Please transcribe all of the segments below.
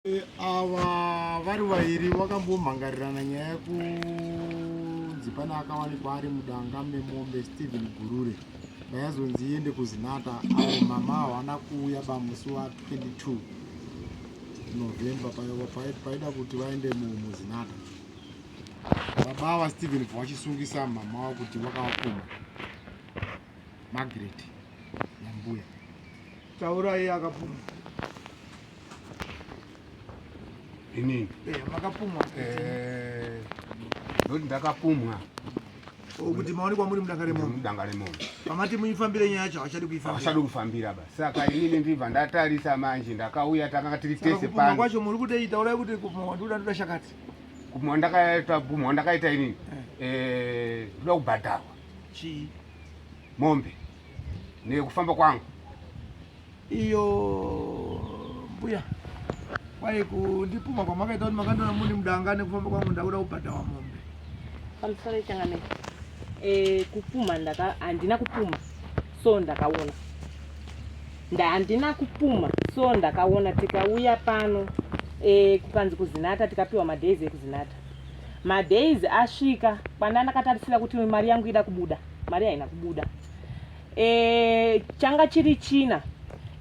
Eh, ava vari vairi vakambomhangarirana nyaya yekunzi pane akawanikwa ari mudanga memombe Stephen Gurure ndayazonzi iende kuZinata avo mama havana kuuya bamusi wa22 November paida kuti vaende muZinata baba ava Stephen bva vachisungisa mama wavo kuti vakavapumha Margaret nambuya taurai akapumha inini eh, makapumwa eh, noti ndakapumwa oh, kuti maonekwa muri mudanga remombe mudanga remombe pamati muifambire nyaya yacho havachadi kuifambira havachadi kufambira ba saka inini ndibva ndatarisa manje ndakauya takanga tiri tese pano kwacho muri kudei taurai kuti kupumwa ndikuda ndoda shakati kupumwa ndakaita pumwa ndakaita inini eh, eh ndoda kubhadharwa chii mombe nekufamba kwangu iyo mbuya kwai kundipumha kwamakaita kuti makandiona muni mudanga nekufamba kwangu ndakuda kubhadhawa mombe pamusoro ichangamire e, kupumha ndaka handina kupumha so ndakaona handina kupumha so ndakaona tikauya pano e, kukanzi kuzinata tikapiwa madays ekuzinata madays asvika kwanda ndakatarisira kuti mari yangu ida kubuda mari haina kubuda E, changa chiri china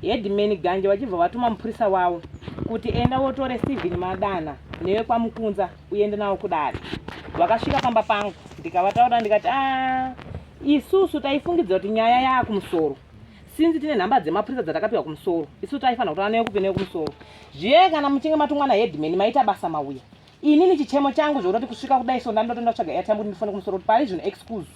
headman Ganje vachibva vatuma mupurisa wavo kuti enda wotore Steven Madana newe kwaMukunza uende nawo kudare. Vakasvika pamba pangu ndikavataura ndikati ah, isusu taifungidzira kuti nyaya yaakumusoro since tine nhamba dzemapurisa dzatakapiwa kumusoro isu taifanira kutaura newe kupi newe kumusoro zviye kana muchinge matumwa naheadman maita basa mauya inini chichemo changu zvekutoti kusvika kudai so ndandotoenda kutsvaga airtime kuti ndifone kumusoro kuti pari zvino excuse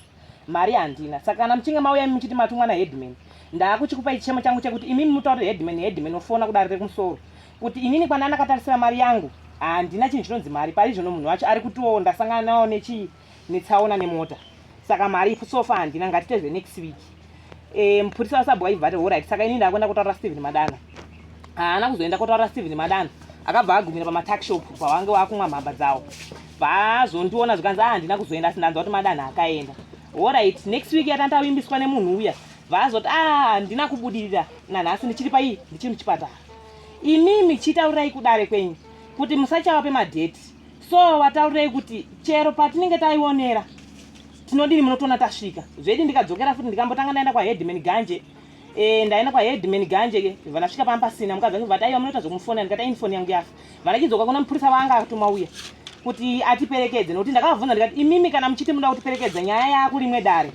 mari handina saka kana muchinge mauya imi muchiti matumwa naheadman ndaakuchikupai chichemo changu chekuti imimi mutaure headman headman ofona kudare rekumusoro kuti inini kwana ndakatarisira mari yangu handina chinhu chinonzi mari pari zvino munhu wacho ari kutiwo ndasangana nawo nechii netsaona nemota saka mari sofa handina ngatite zvenext week e, mupurisa wasabhuka ibva ati horit saka ini ndakuenda kutaura Steven Madana haana kuzoenda kotaura Steven Madana akabva agumira pamatakshop pavange vakumwa mhamba dzawo vazondiona zvikanzi ah handina kuzoenda asi ndanzwa kuti Madana akaenda horit next week yatanga tavimbiswa nemunhu uya vazoti ah handina kubudirira nanhasi ndichiri paii ndichiri muchipatara imimi chitaurai kudare kwenyu kuti musachavape madheti so vataurei kuti chero patinenge taionera tinodini munotoona tasvika zvedi ndikadzokera futi ndikambotanga ndaenda kwaheadman Ganje e, ndaenda kwaheadman Ganje ke vandasvika pamba pasina mukadzi wangu vati aiwa munoita zvekumufonera ndikati aini foni yangu yafa vandachidzoka kuna mupurisa vaanga atuma uya kuti atiperekedze nokuti ndakavabvunza ndikati imimi kana muchiti munoda kutiperekedza nyaya yaakurimwe dare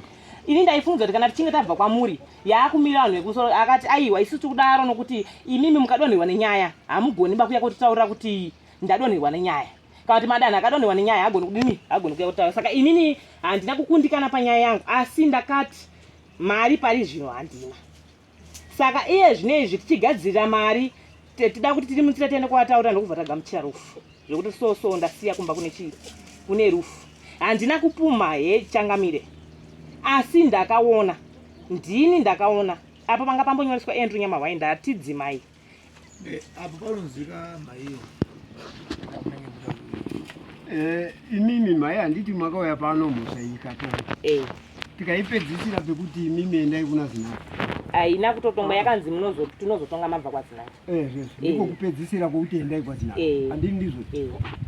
ini ndaifungidzwa kuti kana tichinge tabva kwamuri yaakumira vanhu vekumusoro akati aiwa isusu tikudaro nokuti imimi mukadonherwa nenyaya hamugoni bakuya kutitaurira kuti ndadonherwa nenyaya kana kuti madanho akadonherwa nenyaya hagoni kudini hagoni kuya kutaura saka inini handina kukundikana panyaya yangu asi ndakati mari pari zvino handina saka iye zvino izvi tichigadzirira mari tida kuti tiri mutsira tiende kwavataurira ndokubva tagamuchira rufu zvekuti so so ndasiya kumba kune chii kune rufu handina kupumha he changamire asi ndakaona ndini ndakaona apo panga pambonyoreswa Andrew Nyamahwai ndatidzimai Eh, apo panonzwika mhaiyo eh, imimi mhai handiti makauya pano mhosva iyi ikatongwa eh. tikaipedzisira pekuti imimi endai kuna zinata haina kutotongwa yakanzi tinozotonga mabva kwazinata ndiko kupedzisira kwekuti endai kwazinata handiti ndizvo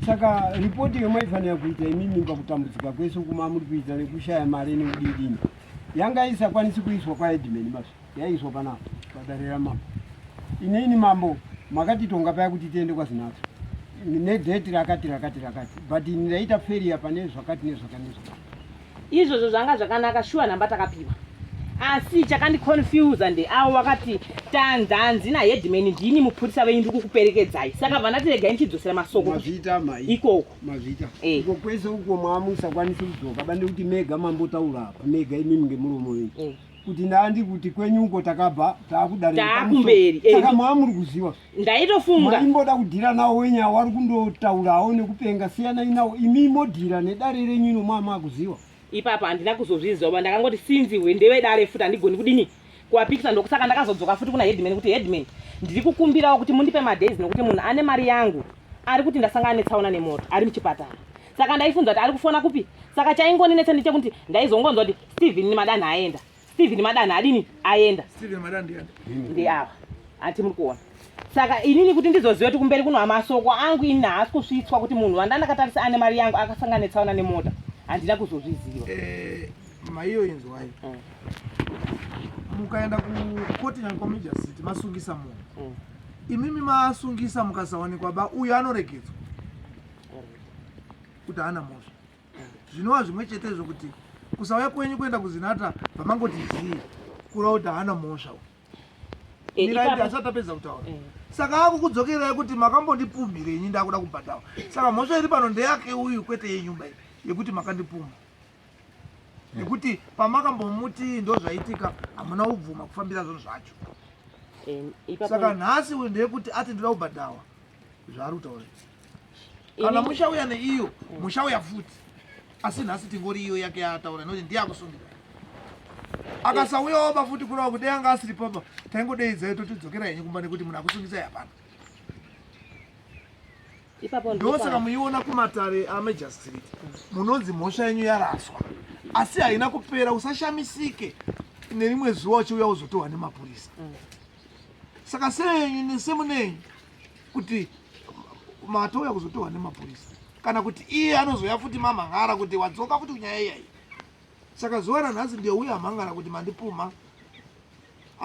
saka ripoti yemaifanira kuita imimi pakutambudzika kwese kumamuri kuita nekushaya mari nekudidini yanga isakwanisi kuiswa kwaedmeni mazvi Yaiswa panapa padare ramambo. Inini mambo makatitonga paya kuti tiende kwaZinatso nedheti rakati rakati rakati but ini ndaita failure pane zvakati nezvakati nezvakati. Izvozvo zvanga zvakanaka shuwa nhamba takapiwa asi chakandiconfusa ndeavo vakati tanzanzi naheadman ndini mupurisa venyu ndiri kukuperekedzai saka bva ndati regai ndichidzosera masoko Mazviita mhai. ikoko Mazviita. Eh. Iko kwese uko mwamusakwanisi kudzoka bande kuti mega mambotaura apa mega imimi ngemuromo wenyu. Eh. kuti ndandi kuti kwenyu uko takabva taakudare Taakumberi, eh. saka maamuri kuziwa ndaitofunga maimboda kudhira nawo wenya wari kundotaurawo nekupenga siyanai nawo imi modhira nedare renyu ino maamakuziwa ipapo handina kuzozviziva ba ndakangoti sinzi ndevedare futi handigoni kudini kuwapikisa ndokusaka ndakazodzoka futi kuna headman kuti headman ndiri kukumbirawo kuti mundipe madays nokuti munhu ane mari yangu ari kuti ndasangana netsaona nemota ari muchipatara saka ndaifunza kuti ari kufona kupi saka chaingoninetsa ndechekuti ndaizongonzwa kuti Steven Madanha aenda Steven Madanha adini aenda Steven Madanha ndiani ndiava hanti muri kuona Saka inini kuti ndizoziva kuti kumberi kuno masoko angu ini haasi kusvitswa kuti munhu wandandakatarisa ane mari yangu akasangana netsaona nemota, handina kuzozviziva. Eh, maiyo inzwai. Mukaenda kukoti nyange city masungisa munhu. Imimi masungisa mukasawanikwa ba uyo anoregedzwa kuti haana mhosva. Zvinova zvimwe chetezvo kuti kusauya kwenyu kuenda kuZinata pamangoti zii kureva kuti haana mhosva. Mirai asati apedza kutaura. Saka akukudzokerai kuti makambondipumhirenyi ndakuda kubhadharwa. Saka mhosva iri pano ndeyake uyu kwete yenyumba iyi yekuti makandipumha. Nekuti pamakambomuti ndozvaitika hamuna kubvuma kufambira zvinhu zvacho. Saka nhasi uyu ndeyekuti ati ndoda kubhadharwa zvaari kutaura. Kana muchauya neiyo muchauya futi, asi nhasi tingori iyo yake yaataura nekuti ndiye akusungira. Akasauyawo pa futi kureva kuti dai anga asiri papa taingodeidzai totidzokera henyu kumba nekuti munhu akusungisai hapana. Ndosaka muiona kumatare amajustreet munonzi mhosva yenyu yaraswa asi haina kupera. Usashamisike nerimwe zuva uchiuya uzotohwa nemapurisa. Saka senyu semunenyu kuti matouya kuzotohwa nemapurisa kana kuti iye anozouya futi mamhangara kuti wadzoka futi kunyaya iyayi. Saka zuva ranhasi ndiye uya amhangara kuti mandipumha,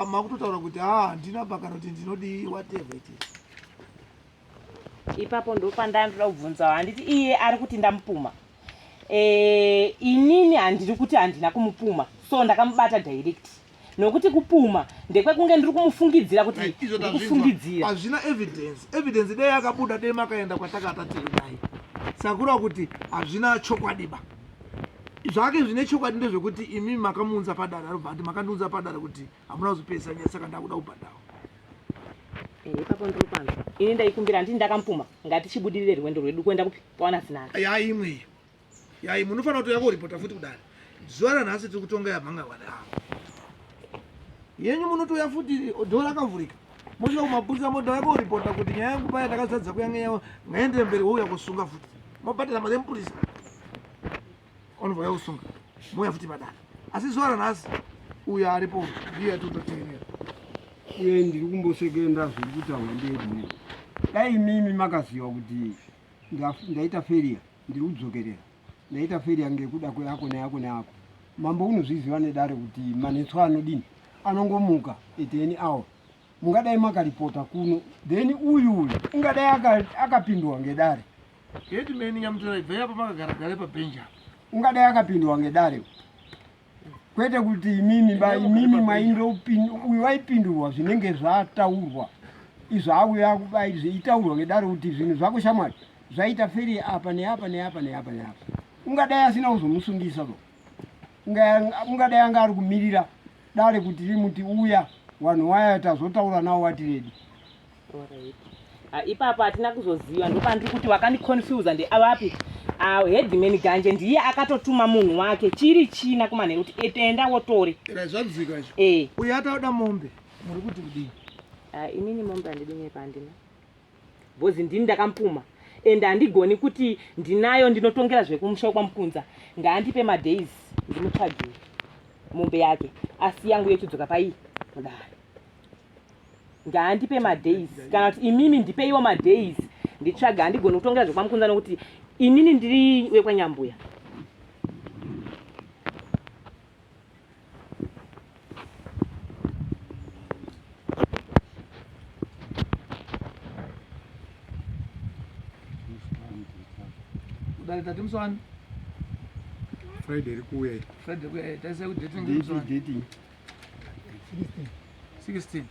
makutotaura kuti ha handina ba kana kuti ndinodii whatever it is. Ipapo ndopandandoda kubvunzawo, handiti iye ari kuti ndamupuma. Inini handiri kuti handina kumupuma, so ndakamubata direct nokuti kupuma ndekwekunge ndiri kumufungidzira kuti Right, izvo ndiri tazvinzwa. kufungidzira. Hazvina evidence. Evidence dai yakabuda dai makaenda kwatakata tiri dai. Saka kureva kuti hazvina chokwadi ba. Zvake zvine chokwadi ndezvekuti imi makamuunza padare, arobva ati makandiunza padare kuti hamuna kuzopedzisa nyaya saka ndakuda kubhadharwa. Ipapo ndiri pano ini ndaikumbira, handiti ndakamupuma, ngatichibudirire rwendo rwedu kuenda kupi kwawana zinaka. Ya imwe iyo. Ya imwe unofanira kuti yakoripota futi kudare. Zuva ranhasi tiri kutonga yamhanga wana ava. Yenyu munotouya futi dhoo rakavhurika. Mosvika kumapurisa modouya koripota kuti nyaya yangu paya ndakazadza kuyange ngaendere mberi wouya kusunga futi. Mobhadhara mari yemupurisa. Onobva kusunga. Mouya futi padare. Asi zuva ranhasi uyo aripo ndiye yatototeerera. Uye ndiri kumbosekenda zviri kutaurwa ndedini. Dai imimi makaziva kuti ndaita failure, ndiri kudzokerera. Ndaita failure ngekuda kweyako neyako neyako. Mambo unozviziva nedare kuti manetswa anodini anongomuka at any hour. Mungadai makaripota kuno then uyu uyu ungadai akapindwa ngedare. Headman Nyamutora ibvai apa makagara gare pabhenji apa. Ungadai akapindwa ngedare. Kwete kuti imimi ba imimi maindopindu uyu waipindurwa zvinenge zvataurwa. Izvo auya kubai zveitaurwa ngedare kuti zvinhu zvako shamwari zvaita feri apa neapa neapa neapa neapa. Ungadai asina kuzomusungisa ba. Ungadai anga ari kumirira dare kuti rimuti uya vanhu waya tazotaura nawo wati redi. Alright. Ipapo hatina kuzoziva, ndopandiri kuti wakandiconfusa ndeavapi. Headman Ganje ndiye akatotuma munhu wake chiri china kumanheru kuti etenda wotore. Era zvanzwika izvo. Uyo atauda mombe muri kuti kudii? Inini mombe handidi nyepa handina. Because ndini ndakamupuma and handigoni kuti ndinayo ndinotongera zvekumusha kwaMukunza. Ngaandipe madays ndimutsvagire mombe yake asi yangu yochidzoka pai mudare. Ngaandipe madays kana kuti imimi ndipeiwo madays nditsvage. Handigoni kutongera zvekwaMukunza nokuti inini ndiri wekwaNyambuya. Kudare tati musi wani? Friday iri kuuya iyi. Friday kuuya iyi. Taisai kuti date inenge musi wani? Date. 16.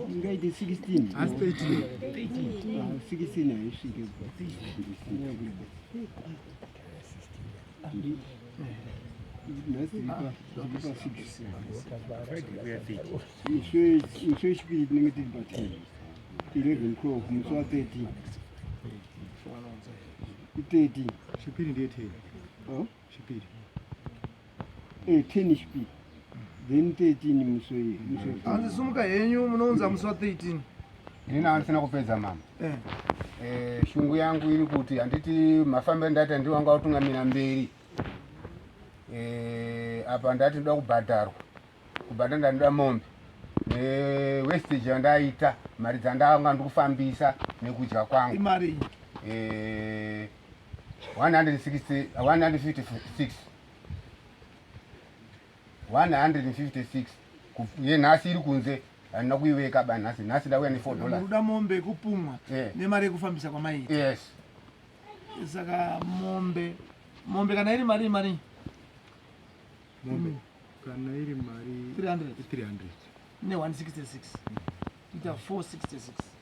Ingaite 16. Asi 13. 16 haisvike. Nhasi tiri pa 6. Musi wechipiri tinenge tiri pa 10. 11 o'clock musi wa 13. 13. Chipiri ndiye 10. Oh? Chipiri. 10 chipiri. Then 13 musi we. Hanzi sumuka henyu munounza musi wa 13. Ini ndisina kupedza mama. Eh, shungu yangu iri kuti handiti mafambiro ndaita ndiwo anga utungamira mberi eh, apa ndati ndoda kubhadharwa kubhadhara ndandoda mombe newestage yandaita mari dzandanga ndikufambisa nekudya kwangu imari eh, 160 156 156 yenhasi iri kunze handina kuiweka ba nhasi nhasi ndauya ne 4 dollars muruda mombe yekupumwa Eh. nemari yekufambisa kwamaiita yes saka mombe mombe kana iri mari mari Mombe kana iri mari 300 300. ne 166 ita 466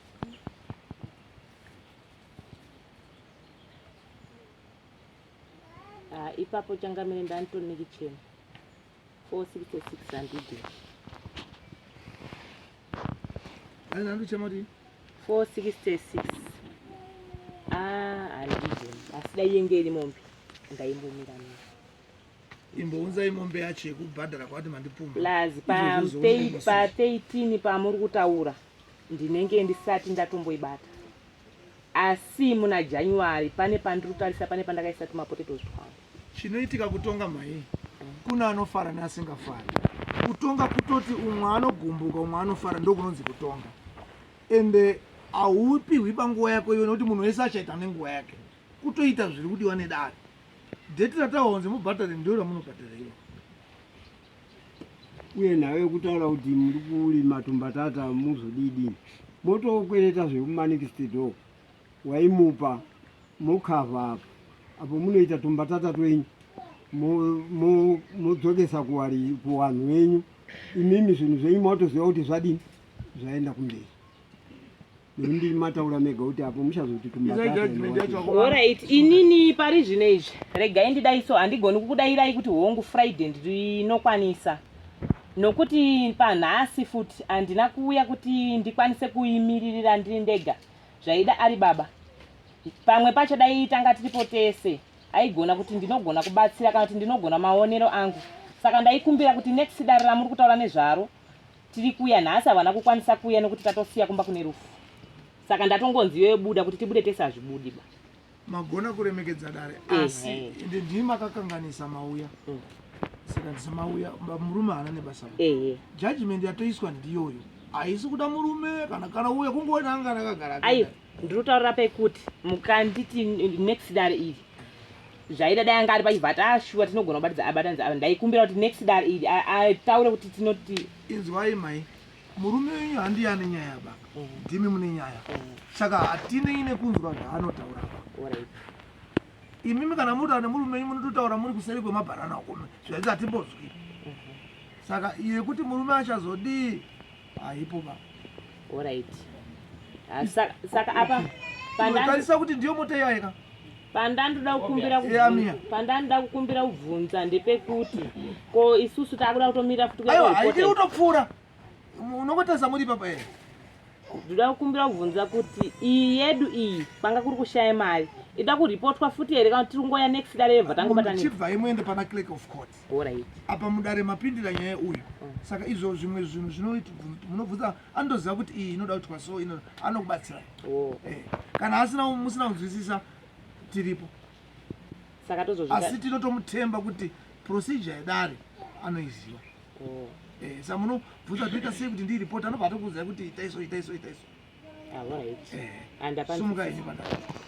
Ah, ipapo changamire ndanditori nekicheni 466 handidi ani ndandichema kuti 466 ah handidi asi dai yenge iri mombe ndaimbomira mira imbounzai mombe yacho yekubhadhara kwati mandipumha plus Izvozvo zvoonekwa pa 13 pamuri kutaura ndinenge ndisati ndatomboibata asi muna january pane pandiri kutarisa pane pandakaisa tumapotatoes twangu Chinoitika kutonga mhai kuna anofara neasingafari. Kutonga kutoti umwe anogumbuka umwe anofara ndokunonzi kutonga. Ende haupihwi panguva yako iwe nekuti munhu wese achaita nenguva yake. Kutoita zviri kudiwa nedare. Dheti rataonzi mubhadhare ndiro ramunobhadhara iro. Uye nhau yekutaura kuti muri kurima tumbatata muzodii motokwereta zvekumanext door waimupa mokavha apo apo munoita tumbatata twenyu modzokesa kuvanhu venyu imimi zvinhu zvenyu matoziva kuti zvadini zvaenda kumberi nekuti mataura mega kuti apo muchazoti tumbatataorit inini pari zvino izvi regai ndidai so handigoni kukudairai kuti hongu friday ndinokwanisa nokuti panhasi futi handina kuuya kuti ndikwanise kuimiririra ndiri ndega zvaida ari baba pamwe pacho dai tanga tiripo tese aigona kuti ndinogona kubatsira kana kuti ndinogona maonero angu saka ndaikumbira kuti next dare ramuri kutaura nezvaro tiri kuuya nhasi havana kukwanisa kuuya nokuti tatosiya kumba kune rufu saka ndatongonzi iyoyo buda kuti tibude tese hazvibudi ba magona kuremekedza dare asi ende ndimi makakanganisa mauya mm. saka ndisamauya murume haana nebasa judgment yatoiswa ndiyoyo haisi kuda murume kana kana uya kungoona anga akagara aiwa ndiri kutaurira pekuti mukanditi next dare iri zvaida dai anga ari pachibva ashuwa tinogona kubatidza abatanidza ava ndaikumbira kuti next dare iri ataure kuti tinoti inzwai mai murume wenyu handiye ane nyaya baba mm. ndimi mune nyaya mm. saka hatinei nekunzwa zvaanotaura imimi kana mutaura nemurume wenyu munototaura muri kuseri kwemabharana uko zvaiti hatimbozwi mm-hmm. saka yekuti murume achazodii haipo ba orit ah, saka apa tarisa kuti ndiyo mota iyaika pandandoda kukumbira pandandoda kukumbira kubvunza ndepekuti ko isusu takuda kutomira futi aiwa haidi kutopfuura unongotarisa muri ipapa here ndoda kukumbira kubvunza kuti iyi yedu iyi kwanga kuri kushaya mari ida kuripotwa futi here kana tiri kungoya next dare yebva tangobatanachibvai muende pana clerk of court Alright. apa mudare mapindira nyaya uyu mm. saka izvo zvimwe zvinhu zvinoiti munobvunza anotoziva kuti iyi inoda kuitwa so ino anokubatsirai oh. eh, kana asina musina kunzwisisa tiripo saka tozozvita asi tinotomutemba kuti procedure yedare anoiziva oh. eh, sa munobvunza toita sei kuti ndiiripoti anobva atokuudzai kuti itai so itai so itai so ah, alright. Eh, Andapa sumuka ini padare.